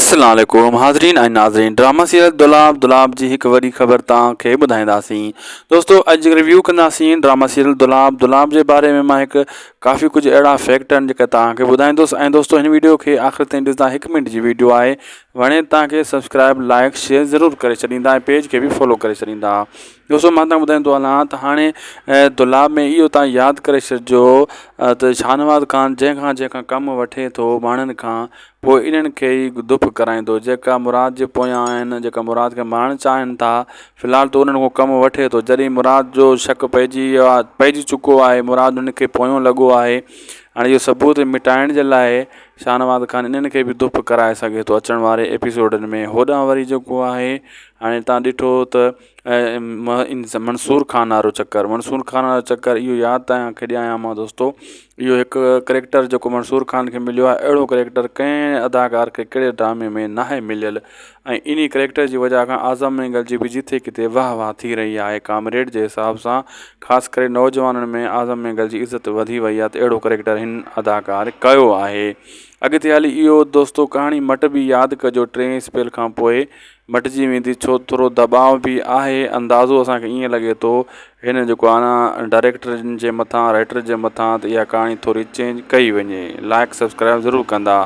السلام عليڪم حاضرين ۽ ناظرين ڊراما سيريل دولاب دولاب جي هڪ وڏي خبر توهان کي ٻڌائينداسين دوستو اڄ ريويو ڪنداسين ڊراما سيريل دولاب دولاب جي باري ۾ مان هڪ ڪافي ڪجهه اهڙا فيڪٽ آهن جيڪا توهان کي ٻڌائيندس ۽ دوستو هن ويڊيو کي آخر تائين ڏسندا هڪ منٽ جي ويڊيو آهي وڻي توهان کي سبسڪرائب لائڪ شيئر ضرور ڪري ڇڏيندا ۽ پيج کي به فالو ڪري ڇڏيندا دوستو مان توهان ٻڌائيندو هلان ته هاڻي دولاب ۾ اهو توهان ياد ڪري ڇڏجو ته شاهنواز خان جنهن کان جنهن کان ڪم وٺي ٿو ماڻهن کان پوء انهن کي ئي دڦ ڪرائيندو، جيڪا مراد جي پويان آهن، جيڪا مراد کي مارڻ چاهين ٿا. في الحال ته انهن کان ڪم وٺي ٿو. جڏهن مراد جو شڪ پئجي ويو آهي، پئجي چڪو آهي، مراد انهن کي پويون لڳو آهي. هاڻي اهو ثبوت مٽائڻ جي لاء شاهنواز خان انهن کي به دڦ ڪرائي سگهي ٿو اچڻ واري ايپيسوڊن ۾. هوڏانهن وري جيڪو آهي هاڻي تان ڏٺو ته منصور خان وارو چڪر منصور خان وارو چڪر اهو ياد توهان کي ڏياريان مان دوستو اهو هڪ ڪريڪٽر جيڪو منصور خان کي مليو آهي اهڙو ڪريڪٽر ڪنهن اداڪار کي ڪهڙي ڊرامي ۾ ناهي مليل ۽ انهي ڪريڪٽر جي وجه کان اعظم مينگل جي به جٿي ڪٿي واهه واهه ٿي رهي آهي ڪامريڊ جي حساب سان خاص ڪري نوجوانن ۾ اعظم مينگل جي عزت وڌي وئي آهي ته اهڙو ڪريڪٽر هن اداڪار ڪيو آهي اڳتي هلي اهو دوستو ڪهاڻي مٽ به ياد ڪجو ٽئين اسپيل کان پوء مٽجي ويندي ڇو ٿورو دٻاء به آهي اندازو اسان کي ائين لڳي ٿو هن جيڪو آهي نه ڊائريڪٽر جي مٿان رائيٽر جي مٿان ته اها ڪهاڻي ٿوري چينج ڪئي وڃي لائڪ سبسڪرائب ضرور ڪندا.